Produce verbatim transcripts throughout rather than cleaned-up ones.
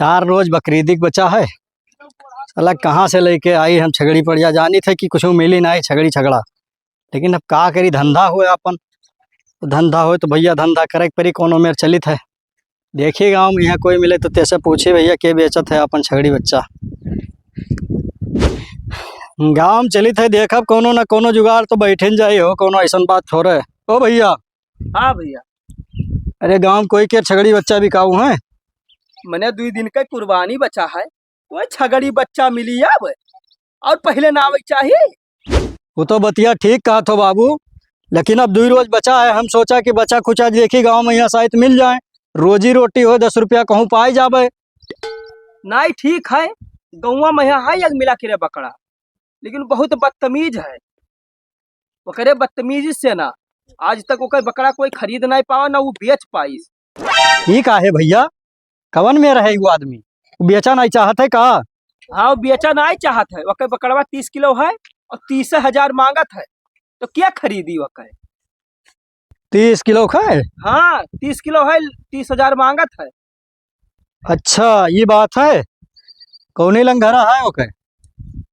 चार रोज बकरीदी के बचा है। साला कहाँ से लेके आई हम छगड़ी पड़िया, जानी थे कि कुछ मिली नाहीं छगड़ी छगड़ा, लेकिन अब का करी, धंधा हुए आपन, तो धंधा होए तो भइया धंधा करे के परी, कौनो मेर चलित है। देखी गाँव में यहाँ कोई मिले तो तेसे पूछी, "भइया के बेचत है आपन छगड़ी बच्चा?" गाँव में चलित है, देखब कौनो न कौनो जुगाड़ तो बैठे न जाई हो, कौनो ऐसन बात थोड़े। ओ भइया। हाँ भइया। अरे गाँव में कोई के छगड़ी बच्चा बिकाऊ है? मने दुई दिन के कुर्बानी बचा है, कोई छगड़ी बच्चा मिली अब? और पहले ना आवे चाही। वो तो बतिया ठीक कहत हो बाबू, लेकिन अब दुई रोज बचा है, हम सोचा कि बचा खुचा देखी गाँव में यहाँ शायद मिल जाए, रोजी रोटी हो, दस रुपया कहूँ पाए जाबे। नाहीं ठीक है, गौवा में यहाँ है एक मिला के रे बकरा, लेकिन बहुत बदतमीज है। ओकरे बदतमीजी से ना आज तक ओकर बकरा कोई खरीद नाहीं पावा, ना वो बेच पाइस। ई का है भइया, कवन में रहे वो आदमी? वो बेचा नाहीं चाहत है का? हाँ, वो बेचा नाहीं चाहत है। ओकर बकरवा तीस किलो है और तीस हजार माँगत है, तो क्या खरीदी ओकर? तीस किलो का है? हाँ, तीस किलो है, तीस हजार माँगत है। अच्छा, ई बात है। कौने लंग घरा है ओके?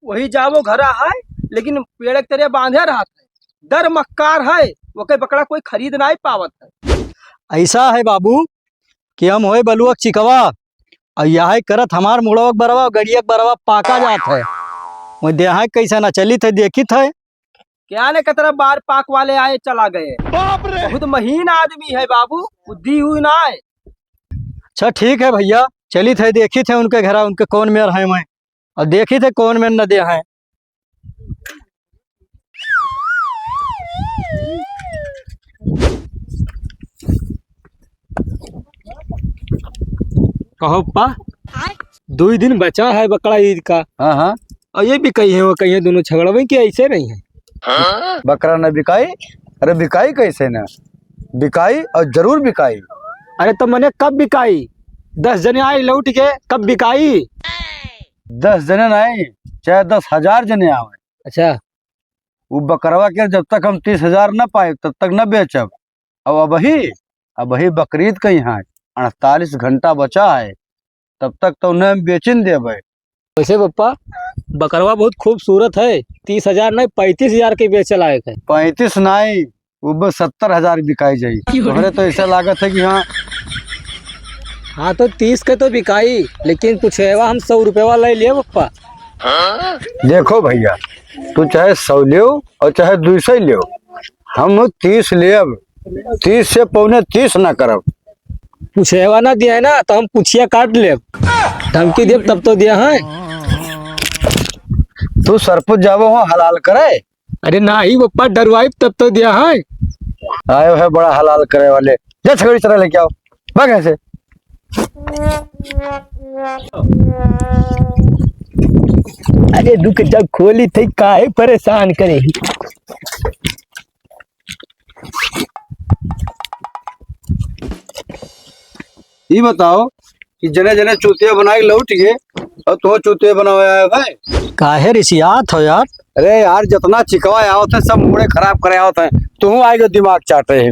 वही जावो घरा है, लेकिन पेड़ के तरे बाँधे रहत है। दर मक्कार है, ओके बकरा कोई खरीद नाहीं पावत है। ऐसा है बाबू कि हम होए बलुआ के चिकवा, और यह करत हमार मुड़वा के बरवा, गड़िया के बरवा पाका जात है। वो देहाय कैसे ना चलित है, देखित है। क्या ने कतरा बार पाक वाले आए चला गए। बाप रे! बहुत महीन आदमी है बाबू, बुद्धि हुई ना है। अच्छा ठीक है भइया, चलित है, देखित है उनके घरा, उनके कौन मेर है मैं, और देखित है कौन मेर न दे है। कहो पा, दुई दिन बचा है बकरा ईद का। हाँ, हाँ। और ये भी कही है, वो कही है दोनों झगड़वे कि ऐसे नहीं है। बकरा न बिकाई? अरे बिकाई कैसे न? बिकाई और जरूर बिकाई। अरे तो मने कब बिकाई? दस जने आए लौट के, कब बिकाई? दस जने नहीं, चाहे दस हजार जने आवे। अच्छा। वो बकरवा के जब तक हम तीस हजार न पाए, तब तक न बेचब। अब अबही, अबही बकरीद कहीं है, अड़तालीस घंटा बचा है, तब तक तो उन्हें हम बेचिन देबे। वैसे पप्पा, बकरवा बहुत खूबसूरत है, तीस हजार नहीं, पैंतीस हजार के बेचे लायक है। पैंतीस नहीं, वो बस सत्तर हजार बिकाई जाई। तोहरे तो ऐसा लागत है कि हाँ। हाँ, तो तीस के तो बिकाई, लेकिन पुछेवा हम सौ रुपये वाला ही लिए पप्पा। देखो भइया, तू चाहे सौ लेव और चाहे दुई सौ लेव, हम तीस लेब, तीस से पौने तीस ना करब। पुछेवा ना दिया है ना, तो हम पुछिया काट लेब, धमकी देब तब तो दिया है। तू सरपुत जाबो हो हलाल करे। अरे नाही पप्पा, डरवाइब तब तो दिया है। आयो है बड़ा हलाल करे वाले, जा छगड़ी चरा लेके आओ, भाग यहाँ से। अरे रुक जा, खोली थे, काहे परेशान करे? ई बताओ कि जने जने चूतिया बनाए के लौट गए और तू चूतिया बनावे आए भाई। काहे रिसियात हो यार? अरे यार, जितना चिकवा आवत है सब मूड़े खराब करे आवत है, तू आए के दिमाग चाटे है।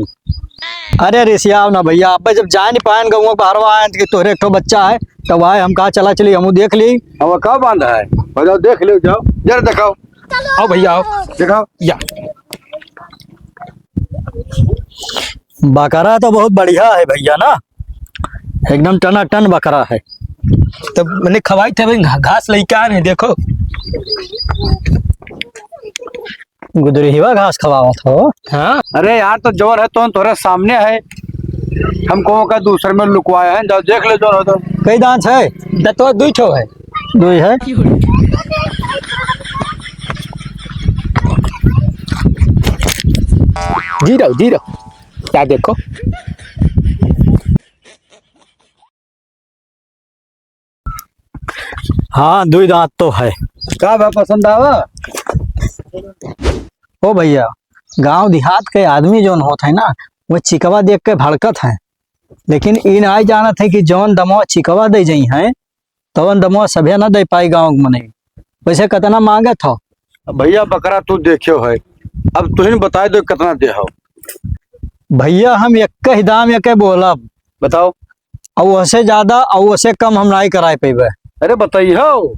अरे रिसियाव ना भइया, अब जब जाए नहीं पाएन गौवा बहरवा आए कि तोहरे एक ठो बच्चा है, तब आए हम कहा चला चली, हमू देख ली। अब का बांधा है, हो जाओ देख लो, जाओ जरा दिखाओ। आओ भइया, आओ। दिखाओ। या। बकरा तो बहुत बढ़िया है भइया ना, एकदम टनाटन बकरा है। तब मैंने खवाई थे भाई, घा-, घास लेके आ रहे, देखो। गुदरिहवा घास खवावत हो। हाँ। अरे यार, तो जौन है तो तोहरे सामने है, हमको का दूसरे में लुकवाया है, जाओ देख ले जौन हो तो। कई दांत है? दतवा दुई ठो है। दुई है। जी रहो, जी रहो। क्या देखो? हाँ, दुई दांत तो है। का बा, पसंद आवा? ओ भइया, गांव देहात के आदमी जौन होत है ना, वो चिकवा देख के भड़कत है, लेकिन ई नाई जानत है कि जौन दमवा चिकवा दे जइहैं, तवन दमवा सभे ना दे पाई गांव के मनई। वैसे कितना मांगत हो? भइया, बकरा तू देख्यो है, अब तुहिन बताए दो कितना दे हो। भइया, हम एक ही दाम एक बोलब। बताओ। अउ ओसे ज्यादा, अउ ओसे कम हम नाहीं कराए पइबे। अरे बताइहो।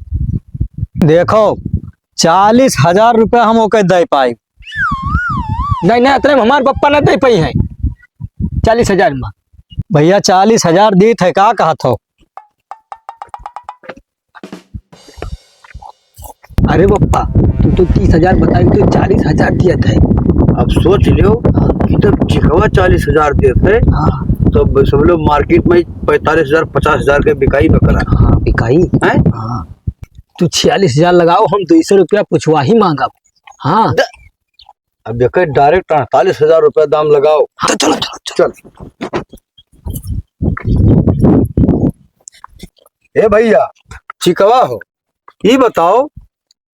देखो, चालीस हजार रुपया हम ओके दे पाई। नहीं, नहीं, अतने में हमार पप्पा न दे पाई हैं, चालीस हजार में। भइया, चालीस हजार दीत है, का कहत हो? अरे पप्पा, तू तो तीस हजार बताई, तू चालीस हजार दिया था। अब सोच लियो कि जब चिकवा चालीस हजार देत है, हाँ। तो सब लोग मार्केट में पैंतालीस हजार, पचास हजार के बिकाई बकरा। हाँ, बिकाई। हैं? हाँ। तू छियालीस हजार लगाओ, हम दो सौ रुपया पुछवा ही मांगब। हाँ। द-, अब देखे, direct अड़तालीस हजार रुपया दाम लगाओ। हाँ, तो चलो, चलो, चलो। चल। ए भइया, चिकवा हो, ई बताओ,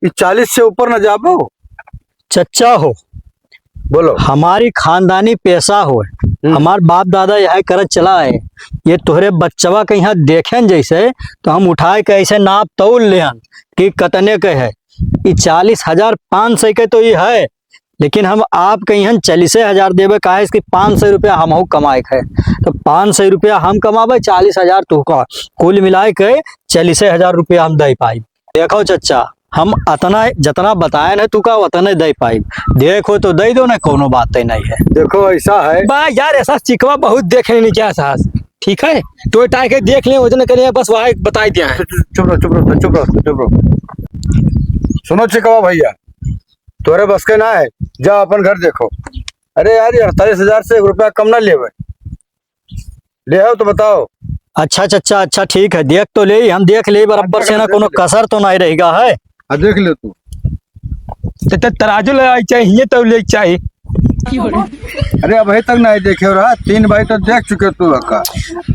ई चालीस से ऊपर न जाबो? चच्चा हो, बोलो। हमारी खानदानी पेशा हो, हम्म। हमार बाप दादा यह करत चला है, ये तोहरे बच्चवा के यहाँ देखेन जैसे, तो हम उठाए के ऐसे नाप तौल लेहन कि कतने के है। ई चालीस हजार पाँच सौ के तो ई है, लेकिन हम आपके इहन चालीसे हजार देबे, काहे कि पाँच सौ रुपया हमहू कमाए के है। तो पाँच सौ रुपया हम कमाबे, चालीस हजार तू का, कुल मिलाए के चालीसे हजार रुपया हम दे पाई। देखो चच्चा, हम अतना, जतना बताए न तू का, उतने दे पाई। देखो तो दे दो ना, कोनो बात नहीं है। देखो ऐसा है। बा यार, ऐसा चिकवा बहुत देखे नहीं क्या सास, ठीक है? तो टाइम के देख ले, वजन करे, बस वहाँ एक बताई दिया है। चुप, चुप रहो, चुप रहो, चुप रहो, चुप रहो। सुनो चिकवा भइया, तोरे बस के ना है, जा अपन घर देखो। अरे यार, ये अड़तालीस हजार से एक रुपया कम ना लेवे। ले आओ तो बताओ। अच्छा चच्चा, अच्छा ठीक है, देख तो ले, हम देख ले बराबर से ना, कोनो कसर तो नहीं रह गया है। हाँ, देख ले तू। ते, ते तराजू ले आई चाहिए, तो ले चाहिए। अरे, अबहीं तक नहीं देखे रहा, तीन बाई तो देख चुके तू हका।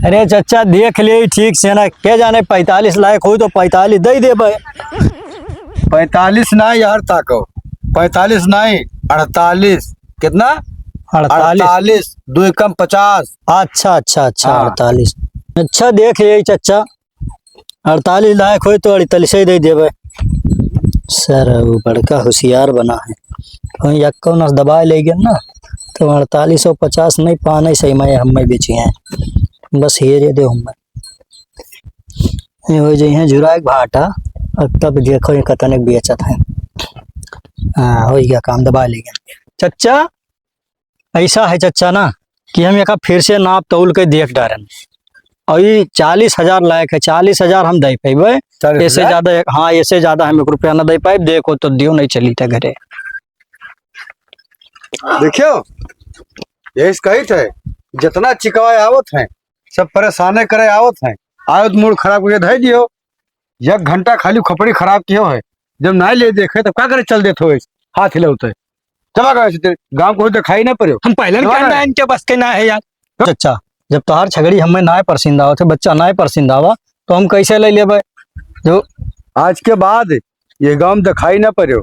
अरे चच्चा, देख ले ठीक से ना, के जाने पैंतालीस लायक होई तो पैंतालीस दे देबे। पैंतालीस ना यार, ताको, पैंतालीस नहीं, अड़तालीस। कितना? अड़तालीस। अड़तालीस, दो एकम पचास। अच्छा, अच्छा, अच्छा, हाँ। अड़तालीस। अच्छा, देख ले चच्चा, अड़तालीस लायक होई तो अड़तालीस ही दे देबे। सर, वो बड़का होशियार बना है। कहीं यक्को नस दबाए ले गए ना, तो अड़तालीस सौ पचास नहीं, पाने सही में हमें बेची हैं। बस ये दे दे हमें। ये हो जाइए जुराए भाटा, और तब देखो ये कतने बेचत है। हाँ, हो गया काम, दबा ले गए। चच्चा, ऐसा है चच्चा ना कि हम एका फिर से नाप तौल के देख डारन, और ई चालीस हजार लायक है, चालीस हजार हम दे पइबे। चालीस हजार? ऐसे ज्यादा, हाँ, ऐसे ज्यादा हम एक रुपया ना दे पाइब। देखो तो दियो, नहीं चली थे घरे। देखियो, यही से कही थे, जितना चिकवाए आवत हैं, सब परेशाने करे आवत हैं, आयो तो मूड खराब करके धइ दियो। एक घंटा खाली खोपड़ी खराब कियो है, जब नाहीं ले देखे तब का करे, चल देत हो, हाथ हिलावत है। चला गए से तेरे गाँव को दिखाई ना पड़े। हम पहले चला क्या गए। ना इनके बस के ना है यार। चच्चा, जब तोहार छगड़ी हमें नाहीं पसंद आवा थे, बच्चा नाहीं पसंद आवा, तो हम कैसे ले लेबे? जो आज के बाद ये गाँव में दिखाई ना पड़े,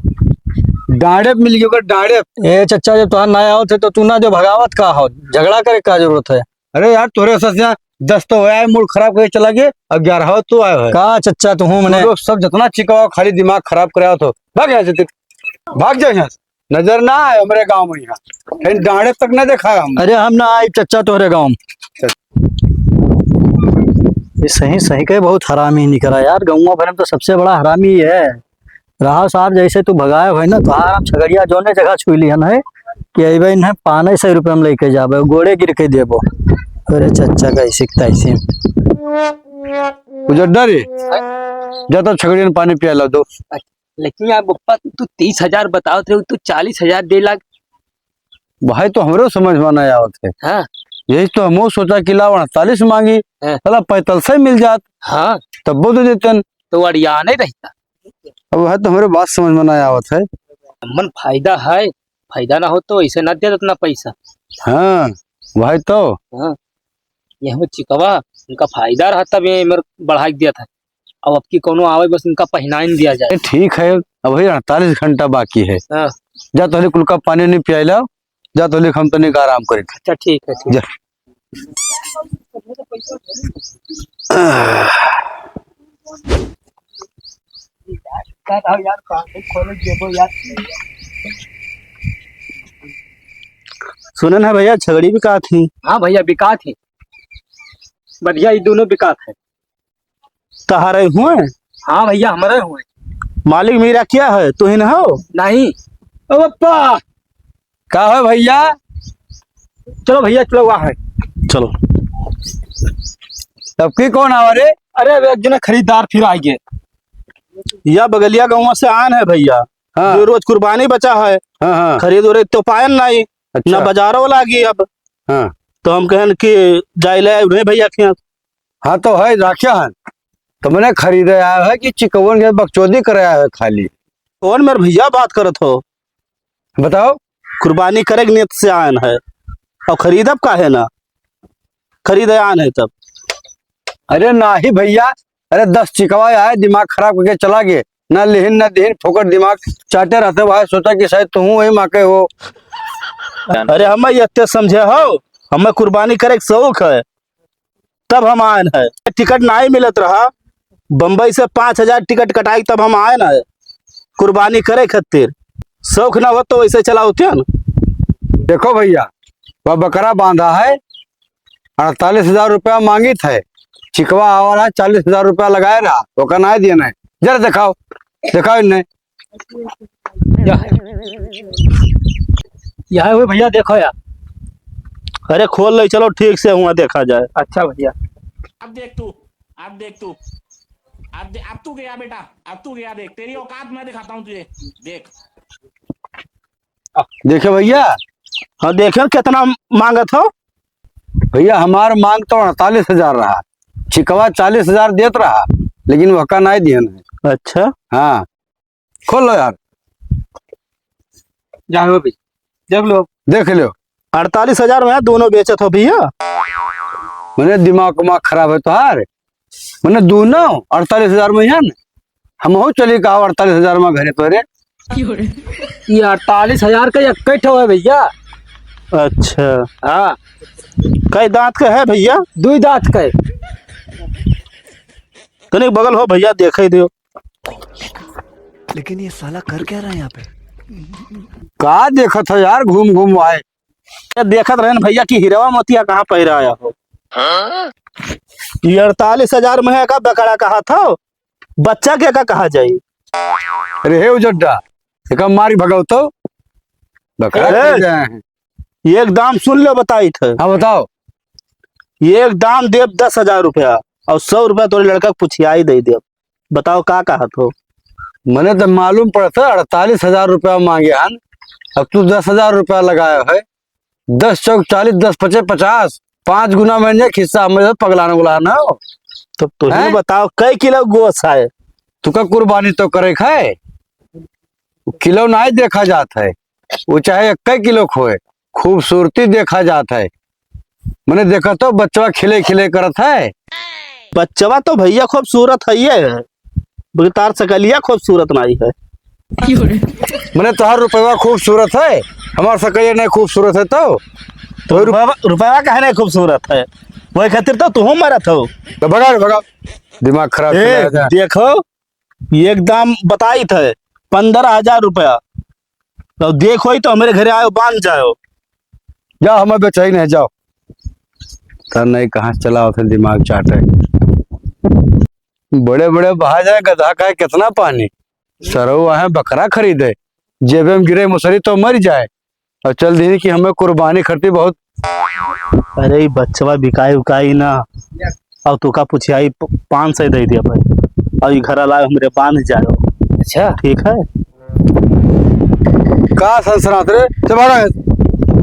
डांडे मिल गयो कर डांडे। ए चच्चा, जब तोहार नाहीं आवत है तो तू ना जो भगावत का हो, झगड़ा करे का जरूरत है? अरे यार, तोरे सस यहाँ दस तो होया है, मूड खराब करके चला गया, और ग्यारह तो आयो है। का चच्चा, तू हूँ मने? तू लोग सब जितना चिकवाओ, खाली दिमाग खराब कराओ तो। भाग यहाँ से, तू भाग जा यहाँ से। नजर ना आए हमरे गाँव में यहाँ। कहीं डांडे तक ना देखा है हम। अरे हम ना आए चच्चा तोहरे गाँव में। चल। ये सही, सही के बहुत हरामी निकला यार, गाँव भर में तो सबसे बड़ा हरामी ये है। राव साहब, जैसे तू भगाए हो ना, तोहार हम छगड़िया जोने जगह छुई लिहन है कि अइबे इन्हें पाने सौ रुपये में लेके जाबे, गोड़े गिर के देबो। अरे चच्चा, कैसे तैसे। उजड्डा रे, जा तो छगड़ियन पानी पिया ला दो। लेकिन यार पप्पा, तू तीस हजार बतावत रहे, तू चालीस हजार दे लाग। भाई, तो हमरो समझ में नहीं आवत है। हाँ। यही तो हमहू सोचा कि लाओ अड़तालीस मांगी, हाँ। साला पैंतालीस ही मिल जात। हाँ। तब वो दे देतन। तो अड़िया नहीं रहता। अब वह तो हमरे बात समझ में नहीं आवत है। मन फायदा है, फायदा ना हो तो ऐसे ना दे इतना पैसा। हाँ, वही तो। हाँ, ये हमें चिकवा, उनका फायदा रहा तब ये मेरे बढ़ा के दिया था। अब, अब की कोनो आवे बस उनका पहनाइन दिया जाए। ए, ठीक है, अब वही अड़तालीस घंटा बाकी है। हाँ। जा तो कुल का पानी नहीं पियाई लाओ, जा तो हम तनिक आराम करी। अच्छा, ठीक है, ठीक। जा। सुने ना भैया, छगड़ी बिकात ही। हाँ भैया, बिकात ही। बढ़िया, ई दोनों बिकात है। तहारे हुए? हाँ भैया, हमरे हुए। मालिक मेरा क्या है, तू ही न हो? नहीं। ओ पप्पा। का है भैया? चलो भैया, चलो, वहाँ है। चलो। तब की कौन आवा रे? अरे, अब एक जना खरीदार फिर आइगे। या बगलिया गाँव से आन है भैया। हाँ। जो रोज कुर्बानी बचा है। हाँ, हाँ। खरीद उरीद तो पायन नहीं। अच्छा। ना बाजारो लागी अब। हाँ। तो हम कहन कि जाइले उन्हें भैया के यहाँ। हाँ, तो है, राख्या है। तो मने खरीदे आया है कि चिकवन के बकचोदी करे आया है खाली? कौन मेरे भैया बात करत हो? बताओ। कुर्बानी करे के नियत से आयन है, और खरीदब काहे ना? खरीदे आयन है तब। अरे नाही भैया, अरे दस चिकवा आए, दिमाग खराब करके चला गए, ना लिहिन ना दिहिन, फोकट दिमाग चाटे रहते। भाई सोचा कि शायद तुहूँ वही माँ के हो। अरे हमें ये समझे हो, हमें कुर्बानी करे के शौक है, तब हम आयन है। टिकट नाहीं मिलत रहा, बम्बई से पाँच हजार टिकट कटाई, तब हम आयन है कुर्बानी करे खातिर। शौक ना होत तो वैसे चला होते हैं ना। देखो भैया, वह बकरा बांधा है, अड़तालीस हजार रुपया मांगित है, चिकवा आवा रहा, चालीस हजार रुपया लगाए रहा, ओका नाहीं दियन है। जरा देखाओ, देखाओ इन्हें। यह, यह हुए भैया, देखो यार। अरे खोल ले, चलो ठीक से हुआ देखा जाए। अच्छा भैया। अब देख तू, अब देख तू, अब दे-, अब तू गया बेटा, अब तू गया, देख तेरी औकात मैं दिखाता हूँ तुझे, देख। देखे भैया। हाँ, देखे न कितना मांगत हो। भैया, हमार मांग तो अड़तालीस हजार रहा, चिकवा चालीस हजार देत रहा, लेकिन वहका नाहीं दिहन है। अच्छा। हाँ, खोल लो यार। जाओ भैया, देख लो। देख लो। अड़तालीस हजार में दोनों बेचत हो भैया? मने दिमाग उमाग खराब है तोहार? मने दोनों अड़तालीस हजार में है न? हमहू चली का अड़तालीस हजार में घरे तोरे। ये अड़तालीस हजार का एक ठो है भैया। अच्छा। हाँ। कई दांत का है भैया? दुई दांत का है। तनिक बगल हो भैया, देखे दियो। लेकिन ये साला कर क्या रहा है यहाँ पे? का देखत हो यार, घूम घूम आए? ये देखत रहन भैया कि हीरवा मोतिया कहाँ पहिराया हो। हाँ? ये अड़तालीस हजार में है का बकरा कहा था, बच्चा के का कहा जाई? अरे हे उजड्डा, एका मारी भगाओ तो। बकरा ए, के जाए हैं। एक दाम सुन लो, बताई थे। हाँ, बताओ। एक दाम देब दस हजार रुपया और सौ रुपया तोरे लड़का के पुछियाई दे देब। बताओ का कहत हो? मने तो मालूम पड़त है, अड़तालीस हजार रुपया मांगे हन, अब तू दस हजार रुपया लगाए है। दस चौक चालीस, दस पचे पचास, पाँच गुना में एक हिस्सा हमें पगलान उगलान हो। तो तू ही हैं? बताओ, कई किलो गोस है? तुका कुर्बानी तो करे खाए, किलो नाहीं देखा जात है, वो चाहे एक किलो खोए, खूबसूरती देखा जात है। मने देखा तो बच्चवा खिले खिले करत है। बच्चवा तो भैया खूबसूरत है ये, बल्कि तार सकलिया खूबसूरत नाहीं है। मने तोहार रुपया खूबसूरत है, हमार सकलिया नाहीं खूबसूरत है तो? तो रुपया, रुपया काहे नाहीं खूबसूरत है? वही खातिर तो तुहूँ मरत हो। तो भगा रे, भगा। दिमाग खराब ए, चला जा। देखो, एक दाम बताई थे, पन्द्रह हजार रुपया। तो देखो ही तो हमरे घरे आयो, बांध जाओ। जाओ, हमें बेचही नहीं, जाओ। त नहीं कहाँ से चला होते दिमाग चाटे। बड़े बड़े बहा जाए गधा का है, कितना पानी। सरऊ आहे बकरा खरीदे, जेबे में गिरे मुसरी तो मर जाए। और चल दी कि हमें कुर्बानी खरती बहुत। अरे, ई बच्चवा बिकाई उकाई ना, और तू का पुछियाई, प-, पाँच सौ दे दिया भाई, और ई घर लाए हमरे बांध जाओ। अच्छा। ठीक है। का सनसनात रे, से बाहर आ।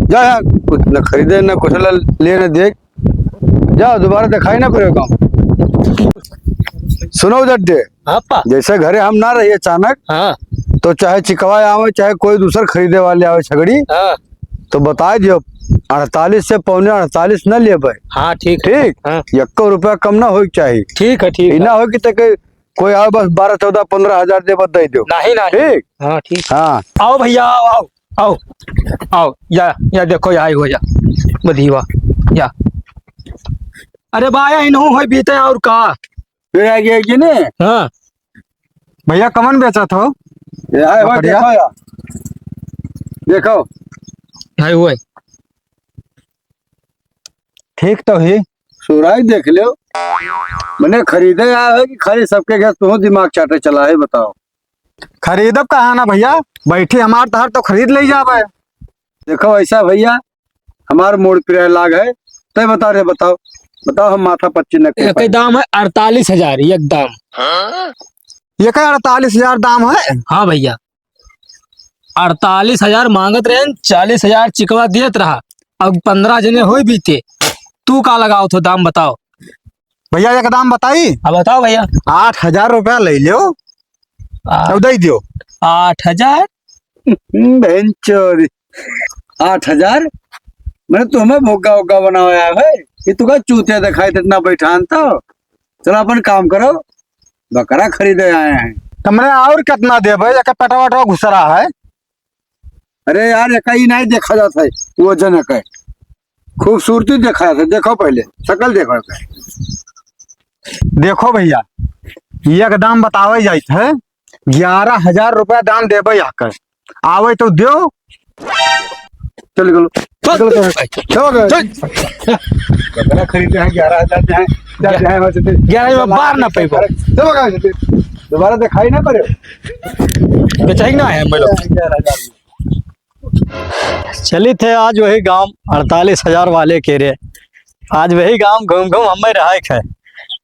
जा यहाँ, कुछ न खरीदे, न कुछ ल-, ले, न दे। जाओ, दोबारा दिखाई ना पड़ेगा। सुनो जड्डे, हाँ, पा। जैसे घरे हम ना रहिए अचानक, हाँ। तो चाहे चिकवा आवे, चाहे कोई दूसर खरीदे वाले आवे छगड़ी, हाँ। तो बताए दियो, अड़तालीस से पौने अड़तालीस न लेबे। हाँ, ठीक है। ठीक? हाँ। एक्को रुपया कम ना होए के चाही। ठीक है, ठीक ई है। ना हो कि तके कोई आवे बस बारह, चौदह, पन्द्रह हजार देबे, दे दो। नहीं, नहीं। ठीक? हाँ, ठीक। हाँ। आओ भैया, आओ, आओ। आओ, आओ। या, या देखो, या आई हो या। बधिया, या। अरे बा, या इनहू होई बीते और का? फिर आ गया कि नहीं? हाँ। भैया, कमन बेचत हो? ये आए हो, बढ़िया। देखो या। देखो। हाय हुए। ठीक तो ही। सुराई देख लेव, मने खरीदे आए हो कि खाली सबके घर तू दिमाग चाटे चला है, बताओ। खरीदब कहा ना भइया, बैठी हमार तहार तो खरीद ले जाबे। देखो ऐसा भइया, हमार मूड़ पिराए लाग है, तय बता रे, बताओ, बताओ, हम माथा पच्ची न कर एक पाए। दाम है अड़तालीस हजार, एक दाम। एक अड़तालीस हजार दाम है? हाँ भइया, अड़तालीस हजार मांगत रहे, चालीस हजार चिकवा देत रहा, अब पन्द्रह जने होई बीते, तू का लगाओ थो दाम बताओ। भइया, एक दाम बताई? हाँ, बताओ भइया। आठ हजार रुपया ले लो, आ, अब दे दियो। आठ हजार? हम्म, बहन चोरी, आठ हजार? मैंने तुम्हें भोगा वोगा बनाया है कि तुका चूतिया दिखाई देतना बैठान तो। चलो, अपन काम करो, बकरा खरीदे आए हैं। तुमने और कितना देबे? एक पटवा वटवा घुसरा है। अरे यार, एक ही नहीं देखा जाता है, वो जनक है, खूबसूरती देखा जाता है। देखो पहले, शकल देखो एकर। देखो भइया, ये एक दाम बतावे जाइत है, ग्यारह हजार रुपया दाम देबे आकर, आवे तो दो, चल गलो। चल। चल, चल, चल। चल, चल। बकरा खरीदे हैं ग्यारह हजार, चाहे, चाहे, चाहे हो सकते। ग्यारह में बार ना पैबो। चलो, कहाँ से? दोबारा दिखाई ना पड़े। बेचाई ना है, मैं लोग। ग्यारह हजार। चलित है आज वही गांव अड़तालीस हजार वाले के रे। आज वही गांव घूम घूम हमें रहा है।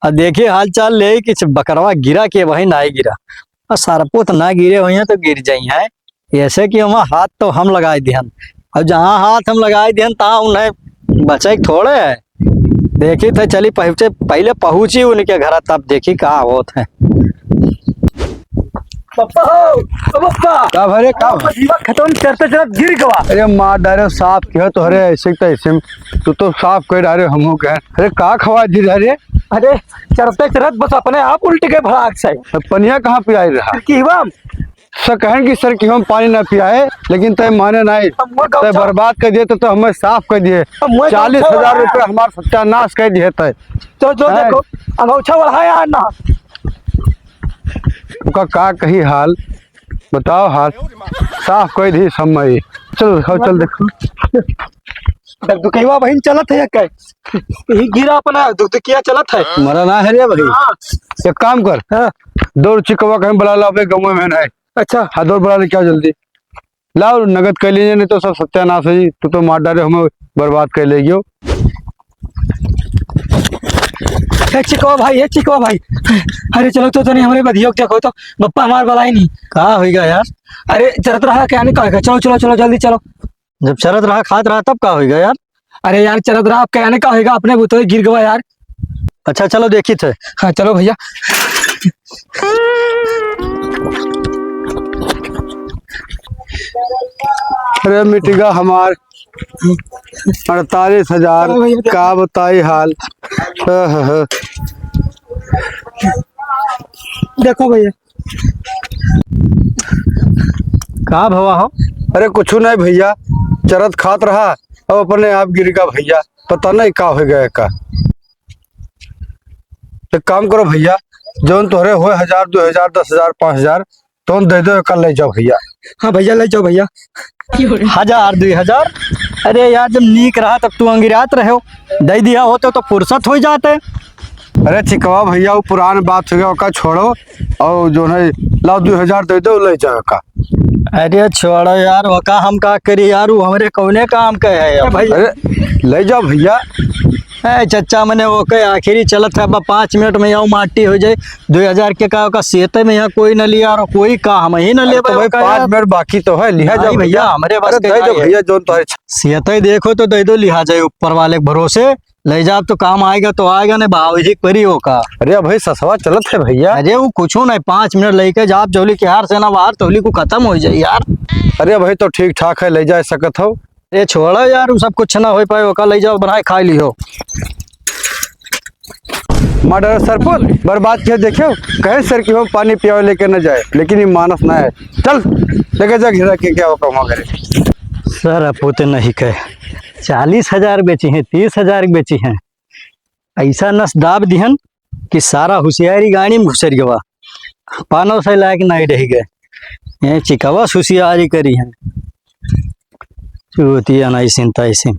अब देखिए हाल चाल ले कि बकरवा गिरा के वही ना गिरा। और सरपो तो ना गिरे हुए हैं तो गिर जाई हैं। ऐसे कि हमार हाथ तो हम लगाए दिहन, और जहाँ हाथ हम लगाए दिहन, तहाँ उन्हें बचे के थोड़े है। देखी थे, चली पहुँचे, पहले पहुँची उनके घर, तब देखी का होत है। पप्पा हो, ओ पप्पा। का भरे, का भरे? जीवा खतम करते चलत गिर गवा। अरे मार डारे, साफ किया तो, अरे ऐसे तैसे में तू तो साफ कर डारे हमहू के। अरे का खवा दी रे? अरे चढ़ते चढ़त बस अपने आप उल्ट के भाग से। अब पनिया कहाँ पियाई रहा? किहवा? सर कहें कि सर कि हम पानी ना पियाए, लेकिन तय माने नहीं। हम वो तय गौछा बर्बाद कर दिए तो, तो हमें साफ कर दिए। हम वो चालीस हजार गौछा रुपये हमार सत्यानाश कर दिए तय। तो जो हैं? देखो, अंगौछा बढ़ाया है ना। ओका का कही हाल, बताओ हाल, साफ कर दी समय। चलो दिखाओ, चल देखो। दुकहिवा बहिन चलत है, एक ही गिरा अपना दुकदुकिया चलत है। मरा ना है रे भाई। हाँ। एक काम कर, हाँ। दौड़ चिकवा कहीं बुला ला, अबे गाँव में है। अच्छा। हाँ, दौड़ बुला ले, क्या जल्दी। लाओ, नगद कर लीजिए, नहीं तो सब सत्यानाश है जी। तू तो मार डारे, हमें बर्बाद कर ले गयो। ए चिकवा भाई, ए चिकवा भाई, अरे चलो तो तनी हमरे बधियो के देखो तो, बप्पा हमार बलाई नहीं। का होइगा यार? अरे चरत रहा, क्या नहीं कहेगा? चलो, चलो, चलो, जल्दी चलो। जब चरत रहा, खात रहा, तब का होइगा यार? अरे यार, चरत रहा, अब क्या नहीं का होइगा? अपने बुतोई गिर गवा यार। अच्छा, चलो देखी थे। हाँ, चलो भइया। अरे मिटिगा हमार अड़तालीस हजार, चलो भइया, देखो। का बताई हाल। हाँ, हाँ, हाँ। देखो भइया। का भवा हो? अरे कुछ नहीं भइया, चरत खात रहा, अब अपने आप गिर गया भइया, पता नहीं का हो गया का। एक काम करो भइया, जौन तोहरे होए हजार, दो हजार, दस हजार, पाँच हजार, तौन दे दो, कल ले जाओ भइया। हाँ भइया, ले जाओ भइया। हजार, दुई हजार? अरे यार, जब नीक रहा तब तू अंगिरात रहे हो, दे दिया होते तो फुर्सत हो जाते। अरे चिकवा भइया, वो पुरान बात हो गया, ओका छोड़ो, और जो है, लाओ, दो हजार दे दो, ले जाओ का। अरे छोड़ो यार, ओका हम का करी यार, वो हमरे कौने काम का है यार। भाई। अरे ले जाओ भइया। ए चच्चा, मने ओके आखिरी चलत है, अब पाँच मिनट में यौ माटी हो जाए। दो हजार के का ओका सेते में यहाँ कोई न लिया और कोई का हम ही न अरे लेबे तो भाई, ओका पाँच यार। मिनट बाकी तो है, लिहा नहीं जाओ भइया, भइया। हमरे बस अरे के दे का दो है? भइया, जौन तोहरे छ- सेते देखो तो दे दो, लिहा जाए ऊपर वाले के भरोसे। ले जाब तो काम आएगा तो आएगा, नहीं भाव ही परी ओका। अरे भाई, ससवा चलत है भइया। अरे वो कुछो नहीं, पाँच मिनट लेके जाब जौली के हार से ना बाहर तौली को खत्म हो जाए यार। अरे भाई, तो ठीक ठाक है, ले जा सकत हो। अरे छोड़ो यार, वो सब कुछ ना हो पाए, ओका ले जाओ, बनाए खा लियो। मर्डर सरपुत बर्बाद किया, देखियो, कहे सर कि हम पानी पियावे लेके न जाए, लेकिन ये मानस ना है। चल, लेके जा घेरा के, क्या होगा वहाँ करे। सर अपुत नहीं कहे, चालीस हजार बेची हैं, तीस हजार बेची हैं, ऐसा नस दाब दिहन कि सारा होशियारी गाड़ी में घुसर गवा, पानो से लायक नहीं रह गए। ये चिकवा होशियारी करी है, चूतिया नहीं सिनता इसी।